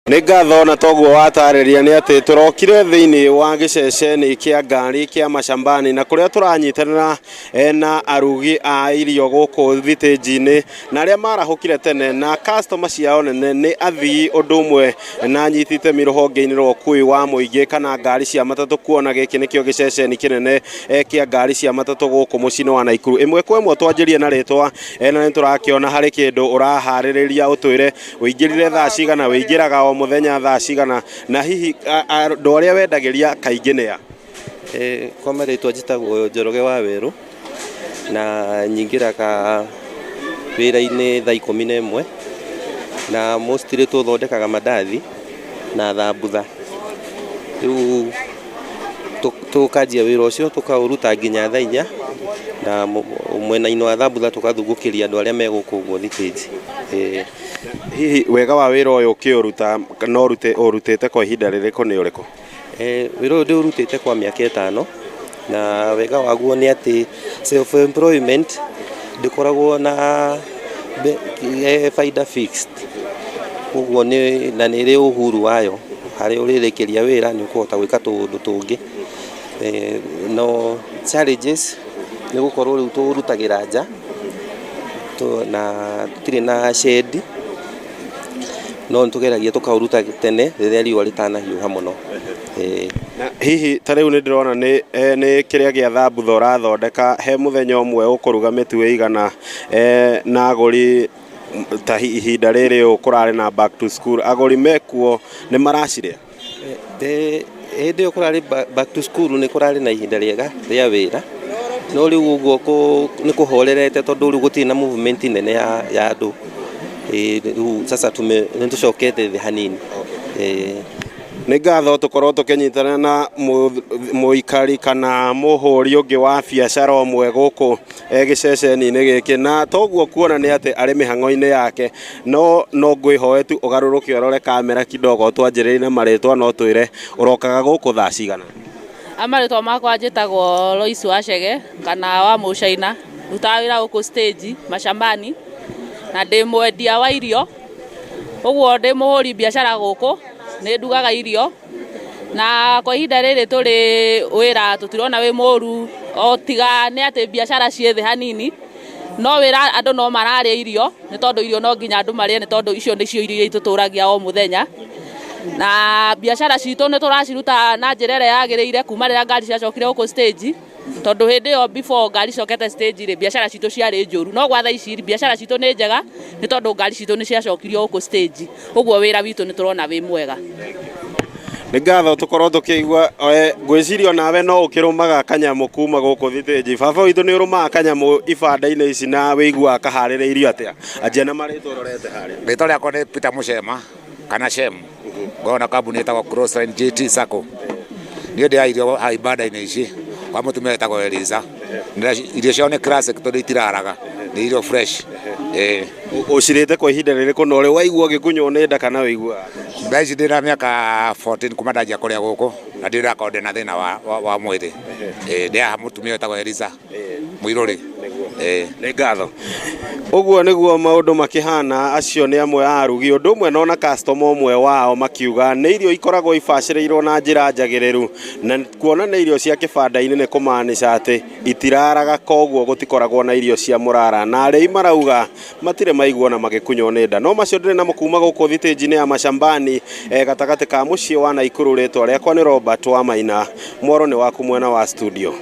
Nĩ ngatho na toguo watarĩria nĩ atĩ tũrokire thĩinĩ wa gĩceceni kĩa ngari kĩa Mashambani na kũrĩa tũranyitanĩra na arugi a irio gũkũ thitĩnji-inĩ na arĩa marahũkire tene na customer ciao nene nĩ athii ũndũ ũmwe na anyiti itemi rũhonge-inĩ rwa ũkui wa mũingĩ kana ngari cia matatũ kuona gĩkĩ nĩkĩo gĩceceni kĩnene kĩa ngari cia matatũ gũkũ mũciĩ-inĩ wa Naikuru. Ĩmwe kwa ĩmwe twanjĩrie na rĩtwa na nĩ tũrakĩona harĩ kĩndũ ũraharĩrĩria ũtwĩre ũingĩrire thaa cigana, ũingĩraga o mũthenya thaa cigana na hihi andũ arĩa wendagĩria kaingĩ nĩ a? Kwa marĩtwa njĩtagwo Njoroge wa Werũ na nyingĩraga wĩra-inĩ thaa 11 na mostly tũthondekaga mandathi na thambutha. Rĩu tũkanjia wĩra ũcio tũkaũruta nginya thaa 4 na mwena-inĩ wa thambutha tũgathungũkĩria andũ arĩa me gũkũ ũguo thitĩnji. Hihi wega wa wĩra ũyũ ũkĩũruta no ũrutĩte kwa ihinda rĩrĩkũ nĩ ũrĩkũ? Wĩra ũyũ ndĩũrutĩte kwa mĩaka 5 na wega waguo nĩ atĩ self employment ndĩkoragwo na baida fixed, ũguo nĩ na nĩ ĩrĩ uhuru wayo harĩa ũrĩrĩkĩria wĩra nĩ ũkũhota gwĩka tũũndũ tũngĩ. No challenges nĩ gũkorwo rĩu tũrutagĩra nja na tũtirĩ na shed, no nĩ tũgeragia tũkaũruta tene rĩrĩa riũa rĩtanahiũha mũno. Na hihi ta rĩu nĩ ndĩrona nĩ kĩrĩa gĩa thambutha ũrathondeka, he mũthenya ũmwe ũkũruga mĩtu ĩigana na agũri ta ihinda rĩrĩ ũũ kũrarĩ na back to school, agũri mekuo nĩ maracirĩa? Hĩndĩ ĩyo kũrarĩ back to school nĩ kũrarĩ na ihinda rĩega rĩa wĩra, no rĩu ũguo nĩ kũhorerete tondũ rĩu gũtirĩ na movement nene ya andũ. Rĩu sasa nĩ tũcokete thĩ hanini. Nĩ ngatho tũkorwo tũkĩnyitana na mũikari kana mũhũri ũngĩ wa biacara ũmwe gũkũ gĩceceni-inĩ gĩkĩ na toguo kuona nĩ atĩ arĩ mĩhang'o-inĩ yake no no ngwĩhoe tu ũgarũrũke ũrore kamera kidogo twanjĩrĩrie na marĩtwa no twĩre ũrokaga gũkũ thaa cigana? Marĩtwa makwa njĩtagwo Lois Wachege kana wa Mũcaina, ndutaga wĩra gũkũ stage Mashambani na ndĩ mwendia wa irio, ũguo ndĩ mũhũri biacara gũkũ, nĩ ndugaga irio na kwa ihinda rĩrĩ tũrĩ wĩra tũtirona wĩ mũru o tiga nĩ atĩ biacara ciĩ thĩ hanini, no wĩra andũ no mararĩa irio nĩ tondũ irio no nginya andũ marĩe nĩ tondũ icio nĩcio irio iria itũtũragia o mũthenya. Na biacara citũ nĩ tũraciruta na njĩra ĩrĩa yagĩrĩire kuma rĩrĩa ngari ciacokire gũkũ stage, tondũ hĩndĩ ĩyo before ngari cokete stage rĩ, biacara citũ ciarĩ njũru, no gwa thaa ici biacara citũ nĩ njega nĩ tondũ ngari citũ nĩ ciacokirio gũkũ stage, ũguo wĩra witũ nĩ tũrona wĩ mwega. Nĩ ngatho tũkorwo tũkĩigua ngwĩciria onawe no ũkĩrũmaga kanyamũ kuma gũkũ thitĩnji. Baba witũ nĩ ũrũmaga kanyamũ ibanda-inĩ ici na wĩiguaga kaharĩrĩirio atĩa? Anjia na marĩtwa ũrorete harĩa. Rĩtwa rĩakwa nĩ Peter Mũcema kana Shem, ngoragwo na kambuni ĩtagwo Crossline JT Sacco. Niĩ ndĩaga irio haha ibanda-inĩ ici kwa mũtumia wĩtagwo Eliza. Irio ciao nĩ classic tondũ itiraraga, nĩ irio fresh. Ũcirĩte kwa ihinda rĩrĩkũ na ũrĩ waigua ũgĩkunywo nĩ nda kana ũiguaga atĩa? Thaa ici ndĩna mĩaka 14 kuma ndanjia kũrĩa gũkũ na ndirĩ ndakorwo ndĩna thĩna wa mwĩrĩ. Ndĩaga mũtumia wĩtagwo Eliza Mũirũrĩ. Nĩ ngatho. Ũguo nĩguo maũndũ makĩhana, acio nĩ amwe a arugi ũndũ ũmwe na ona customer ũmwe wao makiuga nĩ irio ikoragwo ibacĩrĩirwo na njĩra njagĩrĩru na kuona nĩ irio cia kĩbanda-inĩ nĩ kũmaanisha atĩ itiraraga koguo gũtikoragwo na irio cia mũrara na arĩi marauga matirĩ maiguo na magĩkunywo nĩ nda. No macio ndĩrĩ namo kuma gũkũ thitĩnji-inĩ ya Mashambani gatagatĩ ka mũciĩ wa Naikuru. Rĩtwa rĩakwa nĩ Robert Wamaina, mworo nĩ waku mwena wa studio.